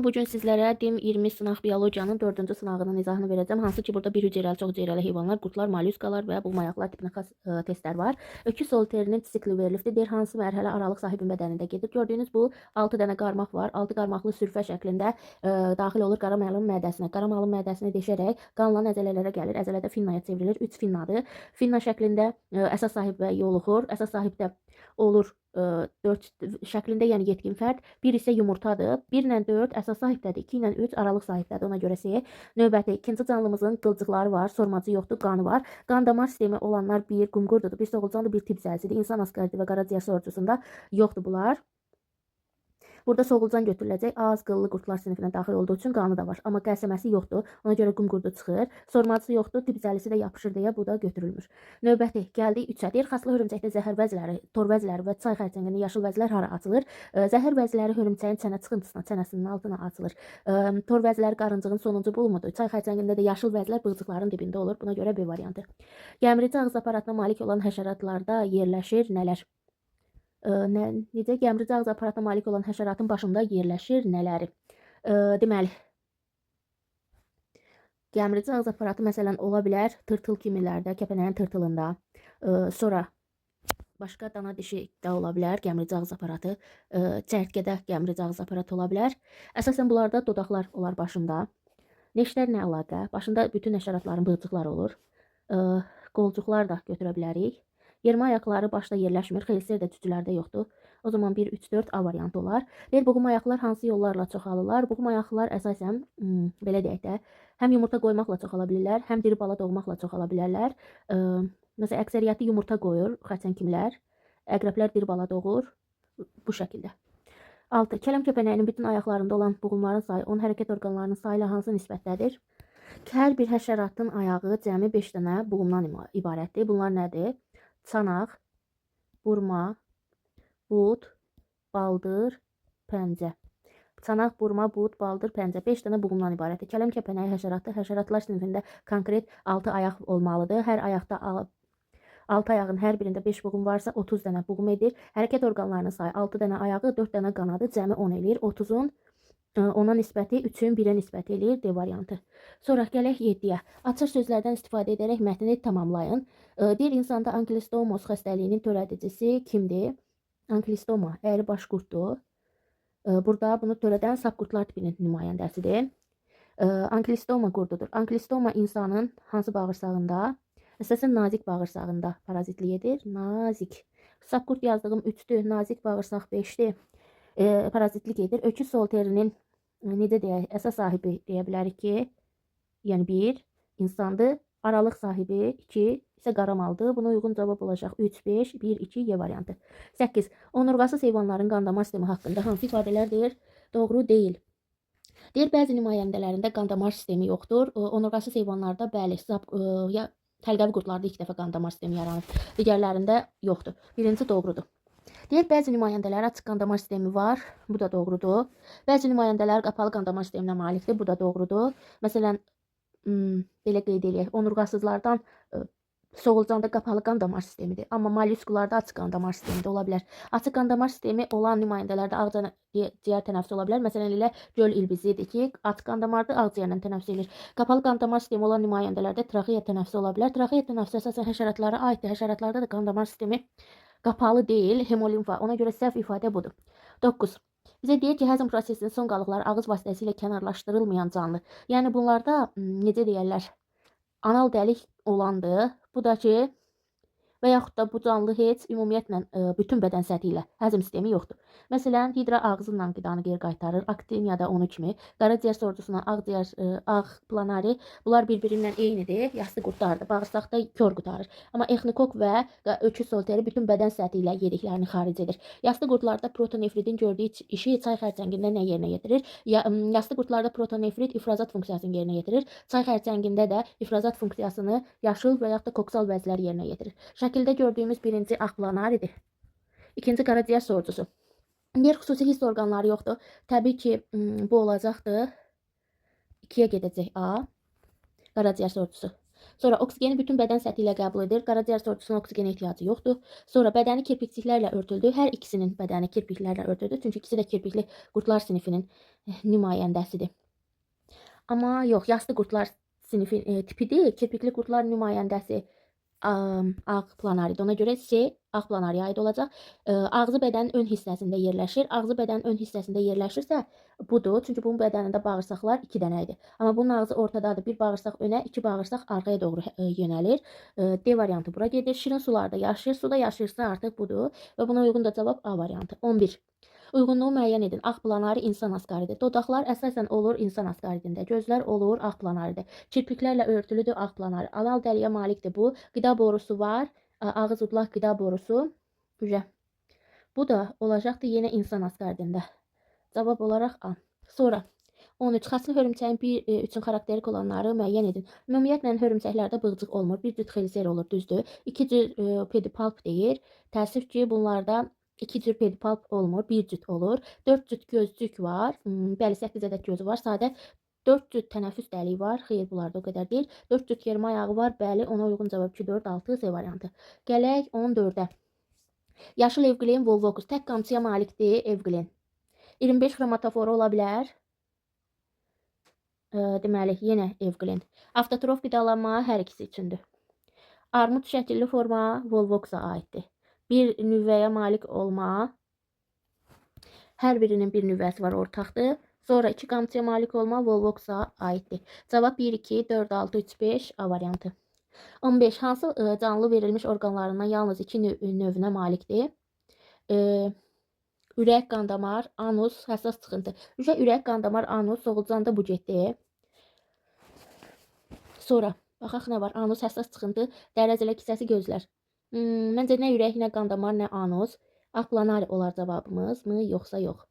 Bugün sizlərə DİM 20 sınaq biologiyanın 4-cü sınağının izahını verəcəm. Hansı ki, burada bir hüceyrəli, çox hüceyrəli heyvanlar, qurdlar, mollyuskalar və buğmayaqlar tipinə xas testlər var. Öküz soliterinin sikli verilibdir. Deyir, hansı mərhələ aralıq sahibin bədənində gedir. Gördüyünüz bu 6 dənə qarmaq var. 6 qarmaqlı sürfə şəklində daxil olur qara malın mədəsinə. Qara malın mədəsini deşərək qanla əzələlərə gəlir. Əzələdə finnaya çevrilir. 3 finnadır. Finna şəklində əsas sahibə yoluxur. Əsas sahibdə olur 4 şəklində, yəni yetkin fərd. Bir isə yumurtadır. 1 ilə 4 əsas sahibdədir. 2 ilə 3 aralıq sahibdədir. Ona görə C. Növbəti ikinci canlımızın qılcıqları var, sormacı yoxdur, qanı var. Qan damar sistemi olanlar bir qumqurdudur, bir soğulcandır, bir tip zəlsidir. İnsan asqaridi və qaraciyər sorucusunda yoxdur bunlar. Burada soğulcan götürüləcək. Az qıllı qurdlar sinifinə daxil olduğu üçün qanı da var. Amma qəsəməsi yoxdur. Ona görə qum qurdu çıxır. Sormacısı yoxdur. Tip zəlisi də yapışır deyə bu da götürülmür. Növbəti gəldik 3-ə. Deyir, xaslı hörümçəkdə zəhər vəziləri, tor vəziləri və çay xərçəngində yaşıl vəzilər hara açılır? Zəhər vəziləri hörümçəyin çənə çıxıntısına, çənəsinin altına açılır. Tor vəziləri qarıncığın sonuncu bulumudur. Çay xərçəngində də yaşıl vəzilər bığcıqların dibində olur. Buna görə B variantı. Gəmirici ağız aparatına malik olan həşəratlarda yerləşir nələr? Necə gəmirici ağız aparatına malik olan həşəratın başında yerləşir nələri? Deməli, gəmirici ağız aparatı məsələn ola bilər tırtıl kimilərdə, kəpənəyin tırtılında. Sonra başqa dana dişi də ola bilər gəmirici ağız aparatı. Çərtkədə gəmirici ağız aparatı ola bilər. Əsasən bunlarda dodaqlar olar başında. Neştər nə əlaqə? Başında bütün həşəratların bığcıqları olur. Qolcuqlar da götürə bilərik. Yermə ayaqları başda yerləşmir. Xeyser də cücülərdə yoxdur. O zaman 1, 3, 4 A variantı olar. Deyir, buğum ayaqlar hansı yollarla çoxalırlar? Buğum ayaqlar əsasən, belə deyək də, həm yumurta qoymaqla çoxala bilirlər, həm diri bala doğmaqla çoxala bilərlər. Məsələn, əksəriyyəti yumurta qoyur, xərçəng kimlər. Əqrəblər diri bala doğur. Bu şəkildə. 6. Kələm kəpənəyinin bütün ayaqlarında olan buğumların sayı onun hərəkət orqanlarının sayı ilə hansı nisbətdədir? Hər bir həşəratın ayağı cəmi 5 dənə buğumdan ibarətdir. Bunlar nədir? Çanaq, burma, bud, baldır, pəncə. Çanaq, burma, bud, baldır, pəncə. 5 dənə buğumdan ibarətdir. Kələm kəpənəyi həşəratı. Həşəratlar sinifində konkret 6 ayaq olmalıdır. Hər ayaqda 6 ayağın hər birində 5 buğum varsa 30 dənə buğum edir. Hərəkət orqanlarının sayı 6 dənə ayağı, 4 dənə qanadı, cəmi 10 eləyir. 30-un ona nisbəti 3-ün 1-ə nisbət eləyir D variantı. Sonra gələk 7-yə. Açar sözlərdən istifadə edərək mətni tamamlayın. Deyir, insanda ankilostomos xəstəliyinin törədicisi kimdir? Ankilostoma əyri baş qurddur. Burada bunu törədən sap qurdlar tipinin nümayəndəsidir. Ankilostoma qurdudur. Ankilostoma insanın hansı bağırsağında? Əsasən nazik bağırsağında parazitlik edir. Nazik. Sap qurd yazdığım 3-dür. Nazik bağırsaq 5-dir. Parazitlik edir. Öküz solterinin necə deyək, əsas sahibi deyə bilərik ki, yəni 1 insandır. Aralıq sahibi 2 isə qara maldır. Buna uyğun cavab olacaq 3, 5, 1, 2 Y variantı. 8. Onurğasız heyvanların qan damar sistemi haqqında hansı ifadələr deyir? Doğru deyil. Deyir, bəzi nümayəndələrində qan damar sistemi yoxdur. Onurğasız heyvanlarda bəli, sap, ya təlqəvi qurdlarda ilk dəfə qan damar sistemi yaranır. Digərlərində yoxdur. Birinci doğrudur. Deyir, bəzi nümayəndələr açıq qan damar sistemi var. Bu da doğrudur. Bəzi nümayəndələr qapalı qan damar sisteminə malikdir. Bu da doğrudur. Məsələn, belə qeyd eləyək. Onurğasızlardan soğulcanda qapalı qan damar sistemidir. Amma mollyusklarda açıq qan damar sistemi də ola bilər. Açıq qan damar sistemi olan nümayəndələrdə ağciyər tənəffüsü ola bilər. Məsələn, elə göl ilbizidir ki, açıq qan damardır, ağciyərlə tənəffüs eləyir. Qapalı qan damar sistemi olan nümayəndələrdə traxeya tənəffüsü ola bilər. Traxeya tənəffüsü əsasən həşəratlara aiddir. Həşəratlarda da qan damar sistemi qapalı deyil, hemolimfa. Ona görə səhv ifadə budur. 9. Bizə deyir ki, həzm prosesinin son qalıqları ağız vasitəsilə kənarlaşdırılmayan canlı. Yəni bunlarda necə deyərlər? Anal dəlik olandır. Bu da ki, və yaxud da bu canlı heç ümumiyyətlə bütün bədən səthi ilə həzm sistemi yoxdur. Məsələn, hidra ağzıyla qidanı geri qaytarır, aktiniya da onu kimi. Qaraciyər sorucusundan ağciyər, ağ planari bunlar bir-birindən eynidir. Yassı qurdlardır. Bağırsaqda kör qurtarır. Amma exnikok və öküz solteri bütün bədən səthi ilə yediklərini xaric edir. Yassı qurdlarda protonefridin gördüyü işi çay xərçəngində nə yerinə yetirir? Yassı qurdlarda protonefrid ifrazat funksiyasını yerinə yetirir. Çay xərçəngində də ifrazat funksiyasını yaşıl və yaxud da koksal vəzlər yerinə yetirir. Şəkildə gördüyümüz birinci ağ planaridir. İkinci qaraciyər sorucusu. Yer xüsusi hiss orqanları yoxdur. Təbii ki, bu olacaqdır. 2-yə gedəcək A. Qaraciyər sorucusu. Sonra oksigeni bütün bədən səthi ilə qəbul edir. Qaraciyər sorucusunun oksigenə ehtiyacı yoxdur. Sonra bədəni kirpikciklərlə örtüldü. Hər ikisinin bədəni kirpiklərlə örtüldü. Çünki ikisi də kirpikli qurdlar sinifinin nümayəndəsidir. Amma yox, yastı qurdlar sinifi tipidir. Kirpikli qurdlar nümayəndəsi ağ planaridir. Ona görə C ağ planariyə aid olacaq. Ağzı bədənin ön hissəsində yerləşir. Ağzı bədənin ön hissəsində yerləşirsə budur. Çünki bunun bədənində bağırsaqlar 2 dənə idi. Amma bunun ağzı ortadadır. Bir bağırsaq önə, 2 bağırsaq arxaya doğru yönəlir. D variantı bura gedir. Şirin sularda yaşayır. Suda yaşayırsa artıq budur. Və buna uyğun da cavab A variantı. 11. Uyğunluğu müəyyən edin. Ağ planari insan asqaridir. Dodaqlar əsasən olur insan asqaridində. Gözlər olur ağ planaridə. Kirpiklərlə örtülüdür ağ planari. Anal dəliyə malikdir bu. Qida borusu var. Ağız udlaq qida borusu. Ücə. Bu da olacaqdır yenə insan asqaridində. Cavab olaraq A. Sonra 13. Xəstli hörümçəyin bir üçün xarakterik olanları müəyyən edin. Ümumiyyətlə hörümçəklərdə bığcıq olmur. Bir cür xeliser olur, düzdür. 2 cür pedipalp deyir. Təəssüf ki, bunlarda 2 cür pedipalp olmur, bir cüt olur. 4 cüt gözcük var. Bəli, 8 ədəd gözü var. Sadə 4 cüt tənəffüs dəliyi var. Xeyr, bunlarda o qədər deyil. 4 cüt yermə ayağı var. Bəli, ona uyğun cavab 2, 4, 6 C variantı. Gələk 14-ə. Yaşıl evqlen volvokus tək qamçıya malikdir evqlen. 25 xromatoforu ola bilər. Deməli, yenə evqlen. Avtotrof qidalanma hər ikisi üçündür. Armud şəkilli forma volvokusa aiddir. Bir nüvəyə malik olma. Hər birinin bir nüvəsi var, ortaqdır. Sonra 2 qamçıya malik olma volvokusa aiddir. Cavab 1, 2, 4, 6, 3, 5 A variantı. 15. Hansı canlı verilmiş orqanlarından yalnız 2 növünə malikdir? Ürək, qan damar, anus, həssas çıxıntı. Ürək, qan damar, anus, soğulcan da bu getdi. Sonra baxaq nə var? Anus, həssas çıxıntı, dərəcələ kisəsi, gözlər. Məncə nə ürək, nə qan damar, nə anus. Ağ planari olar cavabımız mı, yoxsa yox?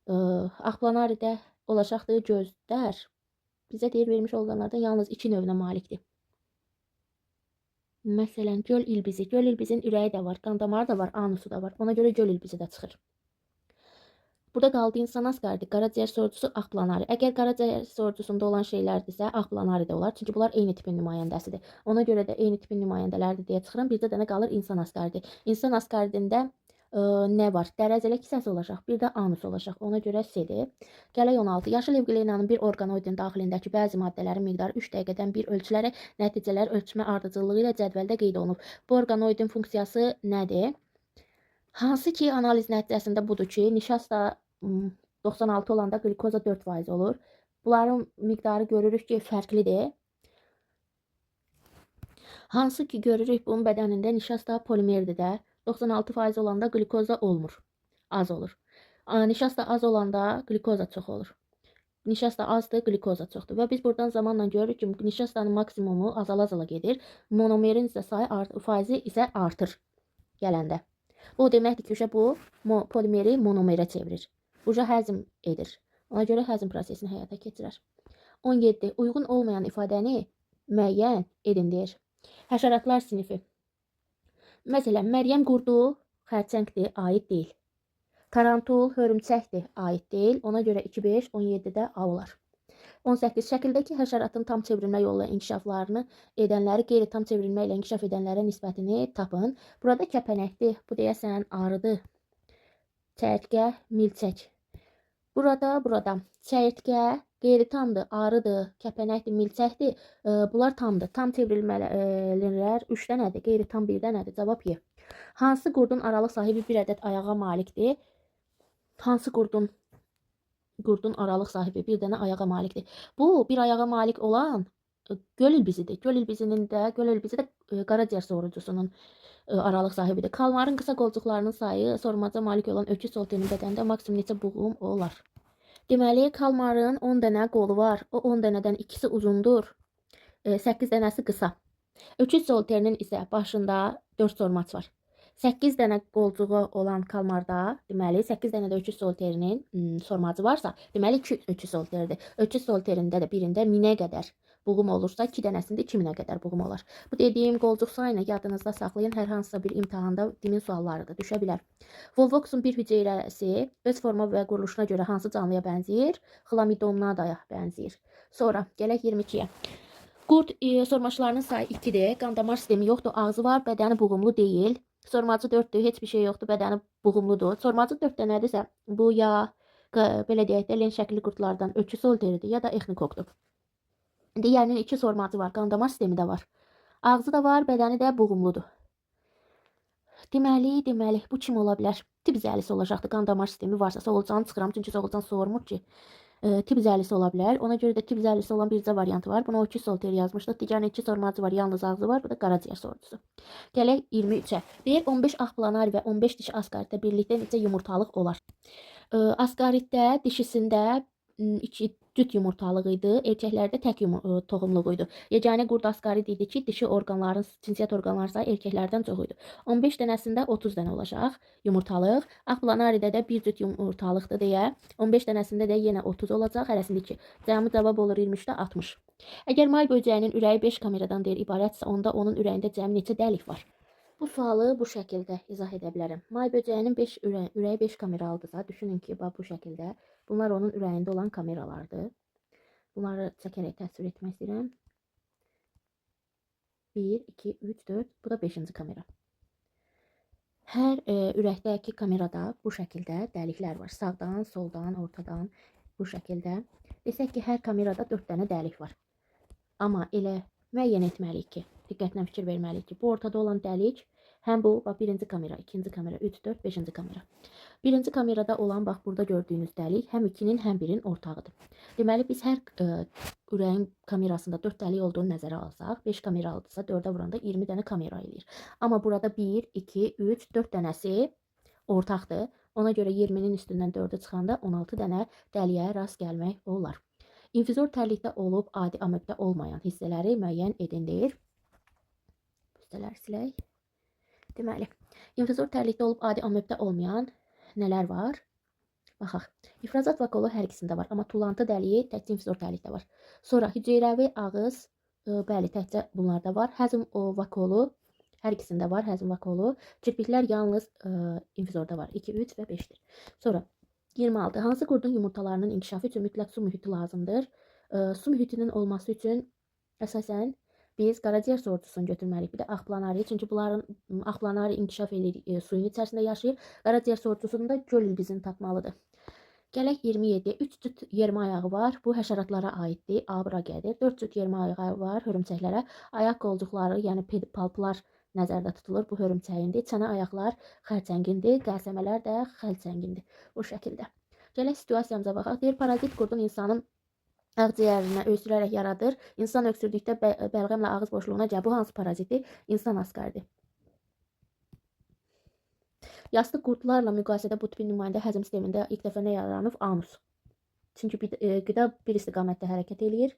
Ağ planaridə olacaqdır gözlər. Bizə deyir verilmiş orqanlardan yalnız 2 növünə malikdir. Məsələn, göl ilbizi. Göl ilbizin ürəyi də var, qan damarı da var, anusu da var. Ona görə göl ilbizi də çıxır. Burada qaldı insan asqaridi, qaraciyər sorucusu, ağ planari. Əgər qaraciyər sorucusunda olan şeylərdirsə, ağ planari də olar. Çünki bunlar eyni tipin nümayəndəsidir. Ona görə də eyni tipin nümayəndələrdir deyə çıxıram. Bir də dənə qalır insan asqaridi. İnsan asqaridində nə var? Dərəcələ kisəsi olacaq, bir də anus olacaq. Ona görə C-dir. Gələk 16. Yaşıl evqlenanın bir orqanoidin daxilindəki bəzi maddələrin miqdarı 3 dəqiqədən bir ölçülərək nəticələr ölçmə ardıcıllığı ilə cədvəldə qeyd olunub. Bu orqanoidin funksiyası nədir? Hansı ki, analiz nəticəsində budur ki, nişasta 96 olanda qlikoza 4% olur. Bunların miqdarı görürük ki, fərqlidir. Hansı ki, görürük bunun bədənində nişasta polimerdir də. 96% olanda qlikoza olmur. Az olur. Nişasta az olanda qlikoza çox olur. Nişasta azdır, qlikoza çoxdur. Və biz buradan zamanla görürük ki, nişastanın maksimumu azala-azala gedir. Monomerin isə sayı faizi isə artır gələndə. Bu o deməkdir ki, bu polimeri monomerə çevirir. Uca həzm edir. Ona görə həzm prosesini həyata keçirər. 17. Uyğun olmayan ifadəni müəyyən edin deyir. Həşəratlar sinifi. Məsələn, Məryəm qurdu xərçəngdir, aid deyil. Tarantul hörümçəkdir, aid deyil. Ona görə 2, 5, 17-də A olar. 18. Şəkildəki həşəratın tam çevrilmə yolla inkişaflarını edənləri qeyri-tam çevrilmə ilə inkişaf edənlərə nisbətini tapın. Burada kəpənəkdir. Bu deyəsən arıdır. Çəyirtkə, milçək. Burada çəyirtkə qeyri-tamdır, arıdır, kəpənəkdir, milçəkdir. Bunlar tamdır. Tam çevrilmələr 3 dənədir, qeyri-tam 1 dənədir. Cavab Y. Hansı qurdun aralıq sahibi bir ədəd ayağa malikdir? Hansı qurdun aralıq sahibi bir dənə ayağa malikdir? Bu bir ayağa malik olan göl ilbizidir. Göl ilbizi də qaraciyər sorucusunun aralıq sahibidir. Kalmarın qısa qolcuqlarının sayı sormaca malik olan öküz solterinin bədənində maksimum neçə buğum olar? Deməli, kalmarın 10 dənə qolu var. O 10 dənədən ikisi uzundur, 8 dənəsi qısa. Öküz solterinin isə başında 4 sormaç var. 8 dənə qolcuğu olan kalmarda, deməli 8 dənə də öküz solterinin sormacı varsa, deməli 2 öküz solteridir. Öküz solterində də birində 1000-ə qədər buğum olursa, 2 dənəsində 2000-ə qədər buğum olar. Bu dediyim qolcuq sayını yadınızda saxlayın. Hər hansısa bir imtahanda dimin sualları da düşə bilər. Volvoxun bir hüceyrəsi öz forma və quruluşuna görə hansı canlıya bənzəyir? Xlamidomnadaya bənzəyir. Sonra gələk 22-yə. Qurd sormaçlarının sayı 2-dir. Qan damar sistemi yoxdur, ağzı var, bədəni buğumlu deyil. Sormacı 4-dür, heç bir şey yoxdur, bədəni buğumludur. Sormacı 4 dənədirsə, bu ya belə deyək də lent şəkilli qurdlardan öküz solteridir, ya da exnikokdur. Digərinin 2 sormacı var, qan damar sistemi də var. Ağzı da var, bədəni də buğumludur. Deməli, bu kim ola bilər? Tip zəlisi olacaqdır. Qan damar sistemi varsa soğulcanı çıxıram, çünki soğulcan sormur ki. Tip zəlisi ola bilər. Ona görə də tip zəlisi olan bircə variantı var. Buna öküz solteri yazmışdıq. Digərinin 2 sormacı var, yalnız ağzı var. Bu da qaraciyər sorucusu. Gələk 23-ə. Deyir 15 ağplanari və 15 dişi askaritdə birlikdə neçə yumurtalıq olar? Askaritdə dişisində 2 cüt yumurtalıq idi, erkəklərdə tək toxumluq idi. Yeganə qurd askarit idi ki, dişi orqanların, cinsiyyət orqanları sayı erkəklərdən çox idi. 15 dənəsində 30 dənə olacaq yumurtalıq. Ağplanaridə də bir cüt yumurtalıqdır deyə 15 dənəsində də yenə 30 olacaq, hərəsində 2. Cəmi cavab olur 23-də 60. Əgər may böcəyinin ürəyi 5 kameradan deyir ibarətsə, onda onun ürəyində cəmi neçə dəlik var? Bu sualı bu şəkildə izah edə bilərəm. May böcəyinin 5 ürəyi 5 kameralıdırsa, düşünün ki, bax bu şəkildə. Bunlar onun ürəyində olan kameralardır. Bunları çəkərək təsvir etmək istəyirəm. 1, 2, 3, 4. Bu da 5-ci kamera. Hər ürəkdəki kamerada bu şəkildə dəliklər var. Sağdan, soldan, ortadan bu şəkildə. Desək ki, hər kamerada 4 dənə dəlik var. Amma elə müəyyən etməliyik ki, diqqətlə fikir verməliyik ki, bu ortada olan dəlik həm bu, bax, birinci kamera, ikinci kamera, 3, 4, 5-ci kamera. Birinci kamerada olan, bax, burada gördüyünüz dəlik həm 2-nin, həm 1-in ortağıdır. Deməli, biz hər ürəyin kamerasında 4 dəlik olduğunu nəzərə alsaq, 5 kameralıdırsa 4-ə vuranda 20 dənə kamera eləyir. Amma burada 1, 2, 3, 4 dənəsi ortaqdır. Ona görə 20-nin üstündən 4-ü çıxanda 16 dənə dəliyə rast gəlmək olar. İnfüzor tərlikdə olub adi amöbdə olmayan hissələri müəyyən edin deyir. Hissələri silək. Deməli, infüzor tərlikdə olub adi amöbdə olmayan nələr var? Baxaq. İfrazat vakolu hər ikisində var, amma tullantı dəliyi təkcə infüzor tərlikdə var. Sonra hüceyrəvi ağız, bəli, təkcə bunlarda var. Həzm o vakolu hər ikisində var, həzm vakolu. Kirpiklər yalnız infüzorda var. 2, 3 və 5-dir. Sonra 26. Hansı qurdun yumurtalarının inkişafı üçün mütləq su mühiti lazımdır? Su mühitinin olması üçün əsasən biz qaraciyər sorucusunu götürməliyik. Bir də ağplanari. Çünki bunların ağplanari inkişaf eləyir, suyun içərisində yaşayır. Qaraciyər sorucusunu da göl ilbizini tapmalıdır. Gələk 27. 3 cüt yermə ayağı var. Bu həşəratlara aiddir. A bura gəlir. 4 cüt yermə ayağı var hörümçəklərə. Ayaq qolcuqları, yəni palplar nəzərdə tutulur. Bu hörümçəyindir. Çənə ayaqlar xərçəngindir. Qəlsəmələr də xərçəngindir. Bu şəkildə. Gələk situasiyamıza baxaq. Deyir, parazit qurdun insanın ağciyərinə öskürərək yaradır. İnsan öksürdükdə bəlğəmlə ağız boşluğuna gəlir. Bu hansı parazitdir? İnsan askaridi. Yastıq qurdlarla müqayisədə bu tipin nümayəndə həzm sistemində ilk dəfə nə yaranıb? Anus. Çünki qida bir istiqamətdə hərəkət eləyir.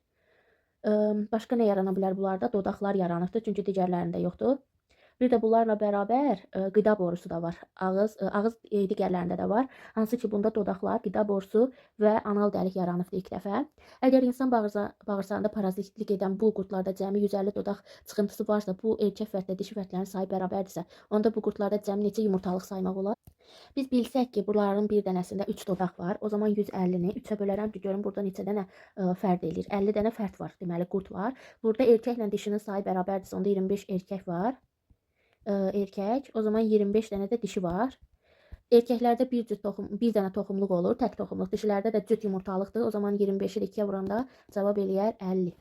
Başqa nə yarana bilər bunlarda? Dodaqlar yaranıbdır, çünki digərlərində yoxdur. Bir də bunlarla bərabər qida borusu da var. Ağız digərlərində də var. Hansı ki, bunda dodaqlar, qida borusu və anal dəlik yaranıbdır ilk dəfə. Əgər insan bağırsağında parazitlik edən bu qurdlarda cəmi 150 dodaq çıxıntısı varsa, bu erkək fərdlə dişi fərdlərin sayı bərabərdirsə, onda bu qurdlarda cəmi neçə yumurtalıq saymaq olar? Biz bilsək ki, bunların bir dənəsində 3 dodaq var, o zaman 150-ni 3-ə bölərəm ki, görüm burada neçə dənə fərd eləyir. 50 dənə fərd var, deməli qurd var. Burada erkəklə dişinin sayı bərabərdirsə, onda 25 erkək var. Erkək, o zaman 25 dənə də dişi var. Erkəklərdə bir cüt toxum, bir dənə toxumluq olur, tək toxumluq. Dişilərdə də cüt yumurtalıqdır. O zaman 25-i də 2-yə vuranda cavab eləyər 50.